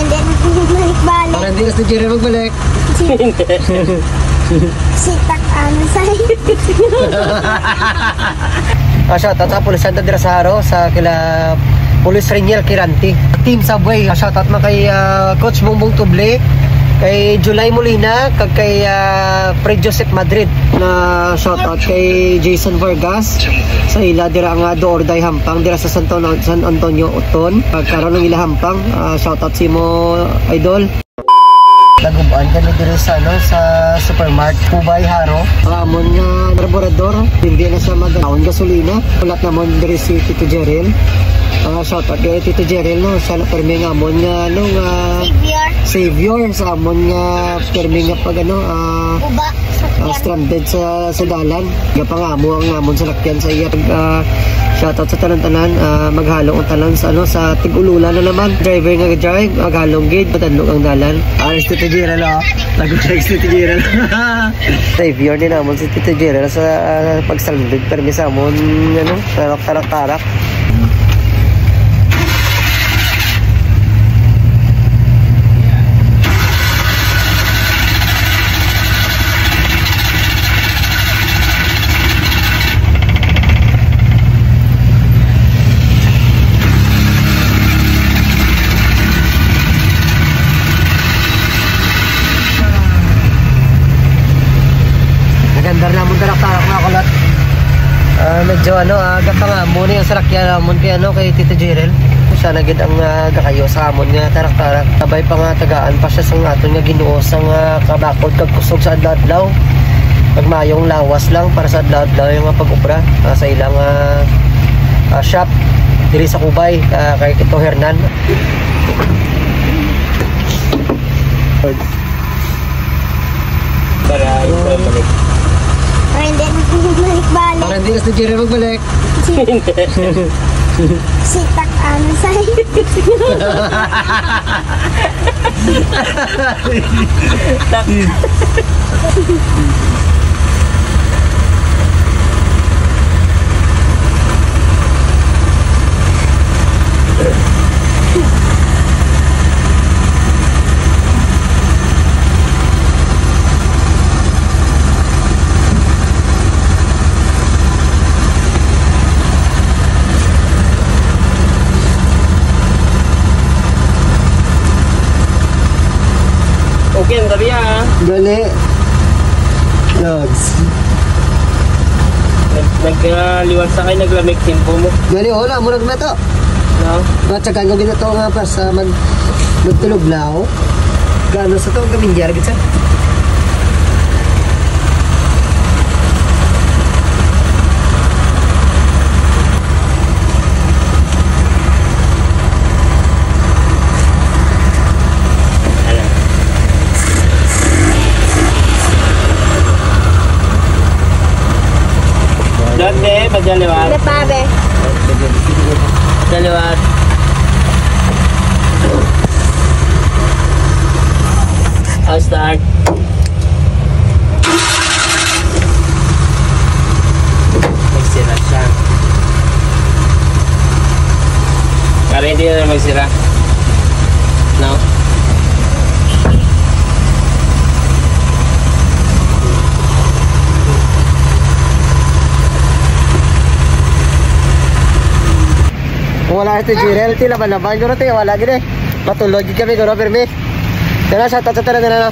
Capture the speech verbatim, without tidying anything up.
Hindi na balik-balik. Para hindi na si Jerry magbalik. Sitak ano sa Ah, shout out sa Police Santa dira sa Jaro, sa kila Police Reniel Kiranti. Team Subway, ah, shout out man kay, ah, Coach Bongbong Tuble, kay July Molina, kag kay, ah, Fred Joseph Madrid. Na shout out kay Jason Vargas sa ila dira nga do or die hampang dira sa Santo-, San Antonio, Oton. Pagkaron ang ila hampang, ah, shout out sa imo, idol. Nagub-an kami diri sa, ano, sa Supermart, Cubay, Jaro. Ang amon nga karburador, hindi na siya magkaon gasolina. Ulat namon diri si Tito Jerel. Ah, shout out kay Tito Jerel, no. Siya na permi nga amon nga, ano, nga Savior. Savior sa amon nga permi nga pag, ano, ah, Uba. Ah, stranded sa, sa dalan. Gapangamo ang amon salakyan sa iya. Pag, ah, shoutout sa tanan-tanan, ah, maghalong ang tanan sa, ano, sa tig-ululan na naman. Driver nga drive, maghalong gid, matandog ang dalan. Ah, si Tito Gerald, oh. Nag-text si Tito Gerald. Driver ni namon si Tito Gerald sa, ah, pagstranded, permi sa amon, ano, tarak-tarak-tarak. Nagandar namon tarak-tarak, mga kulot. Ah, medyo ano, ah, gapangamo ni ang salakyan namon kay ano, kay Tito Jirel. Siya na gid ang, ah, gakayo sa amon nga tarak-tarak. Sabay pa nga tagaan pa siya sang aton nga Ginoo sang, ah, kabakod kag kusog sa adlaw-adlaw. Kag maayong lawas lang para sa adlaw-adlaw nga pag-obra, ah, sa ilang, ah, ah, shop diri sa Cubay, ah, kay Tito Hernan. Para hindi balik. Para hindi na balik-balik. Para hindi na si Jerry magbalik. Sitak ano sa Okay, ang gabi, ah. Gali. Lods. Nag-, nag-, ah, liwat sa kay naglamig tempo mo. Gali, wala mo nagmato. No? Matsakan ko ginato nga pas, ah, mag-, magtulog na ako. Gano sa to, gamilyar gid sa. Dati, madaliwan. Hindi pa, be. Madaliwan. I'll start. Magsira siya. Para hindi na magsira. No? Kung wala si Jirel, ti laban-laban, guro, ti, wala gid eh. Matulog gid kami, guro, pirmi. Tara, shoutout sa tanan, tara na.